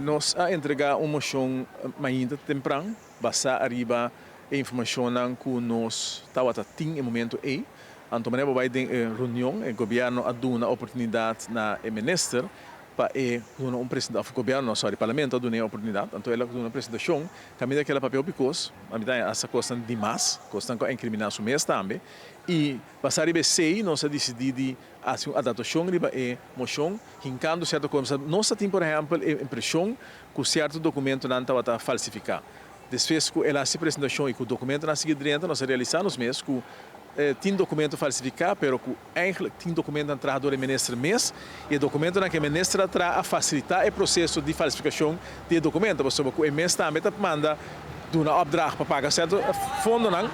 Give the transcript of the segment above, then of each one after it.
Nos a entregá un moshon mainta tempran basá ariba e informashonnan ku nos tabata tin e momento ei. Anto manera bo bai den e reunion e gobièrnu a duna oportunidat na e minister pa e duna un presentashon, òf gobièrnu no, sòri, parlamento a duna e oportunidat, anto el a duna un presentashon kaminda ku el a papia hopi kos, a mi ta haña hasta kosnan dimas, kosnan ku a inkriminá su mes tambe, i basá riba esei nos a disidí di hasi un adaptashon riba e moshon. Hinkando sierto kos. Nos ta tin por ehèmpel e impreshon ku sierto dokumentonan tabata falsifiká. Despues ku el hasi presentashon i ku dokumentonan a sigui drenta, nos a realisá nos mes ku tin dokumento falsifiká, pero ku eigentlik tin dokumentonan traha dor e minister mes i e dokumentonan ku e minister a traha a fasilitá e proseso di falsifikashon di e dokumento, pasobra ku e mes tambe ta manda duna opdracht pa paga sierto fondonan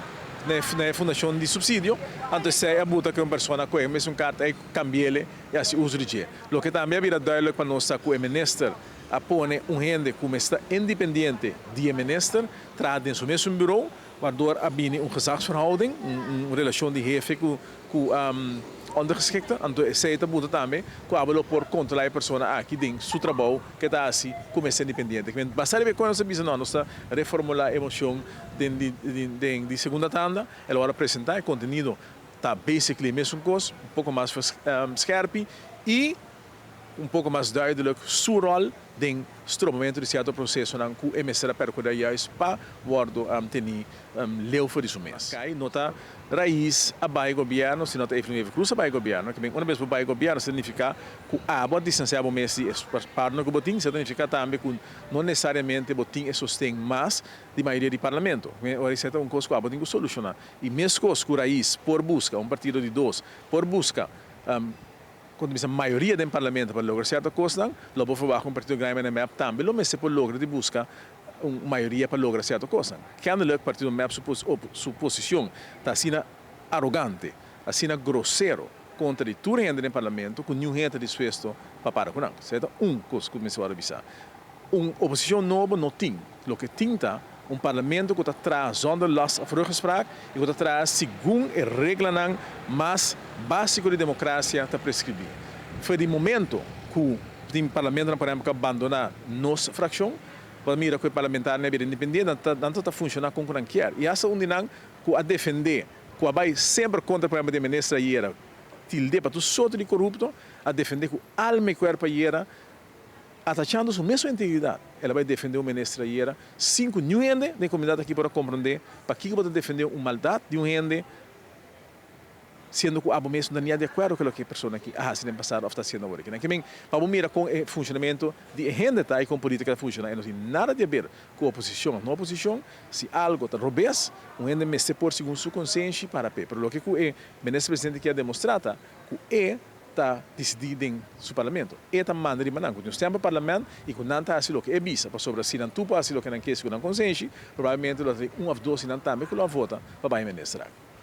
na e fundashon di supsidio, anto esei a buta ku e un persona kohe mes un karta i kambi'el. i hasi uso di dje. Loke tambe a bira duidelijk pa nos ta ku e minister a pone un hende ku mester ta independiente di e minister traha den su mesun bureau, waardoor a bini un gezagsverhouding, un relashon di hefe ku ku ondergeschikte. Anto esei ta buta tambe ku abo lo por kontrola e persona aki den su trabou ke ta hasi ku mester independiente. Basta riba e kos nos a bisa no, nos ta reformula e mocion den di den di segunda tanda, el a wòrdu presenta e kontenido Ta basically e mesun cos, un poco mas scherpi y un poco mas duidelijk su rol den strobamento di cierto procesonan cu e mester a percura juist pa wordo teni leu for di su mes. Cay no ta Raiz a bay gobierno, sino ta Evelyn Wever Croes a bay gobierno. Ke men una bes bo bay gobierno sa nifica cu abo a distancia bo mes di e partner cu bo tin, sa ta nifica tambe cu no necesariamente bo tin e sosten mas di mayoria di parlamento. Ora esey ta un cos cu abo tin cu soluciona. I meskos ku Raiz por buska, un partido di dos, por buska kon ta bisa mayoria den parlamento pa logra sierto kosnan, lo por ferwagt ku un partido grandi manera mep tambe lo mester por logra di buska un mayoria pa logra sierto kosnan. Kennelijk partido mep su su posishon ta asina arogante, asina grosero kontra di tur hende den parlamento ku niun hende ta dispuesto pa para ku nan. Esei ta un kos ku mester wòrdu bisa. Un oposicion nobo no tin. Loke tin ta un parlamento cu ta traha zonder last of ruggespraak y cu ta traha segun e reglanan mas basico di democracia ta prescribi. For di momento cu tin parlamentonan por ehempel cu a bandona nos fraccion, bo ta mira cu e parlamentarionan a bira independiente, nan ta ta funciona con cu nan kier. Y hasta un di nan cu a defende, cu a bay semper contra por ehempel di e minister ayera, tilde pa tur soorte di corupto, a defende cu alma y cuerpo ayera, Atachando su mesun integridad, el a bai defende un minister ayera sin cu niun hende den comunidad aki por a comprende pakico bo ta defende un maldad di un hende siendo cu abo mes no ta nia di acuerdo cu loke e persona aki a haci den pasado of ta haciendo awor aki. Nan ke men pa bo mira con e funcionamento di e hende ta y con politica ta funciona e no tin nada di haber cu oposicion of no oposicion. Si algo ta robes, un hende mester por segun su consenshi para p'e. Pero loke cu e minister presidente kier demostra ta cu e ta disidí den su parlamento. E ta manda riba nan ku tin un stem pa parlament i ku nan ta hasi loke e bisa, pasobra si nan tur por hasi loke nan ke segun nan konsenshi, probablemente lo ta tin un òf dos di nan tambe ku lo a vota pa bai minister aki.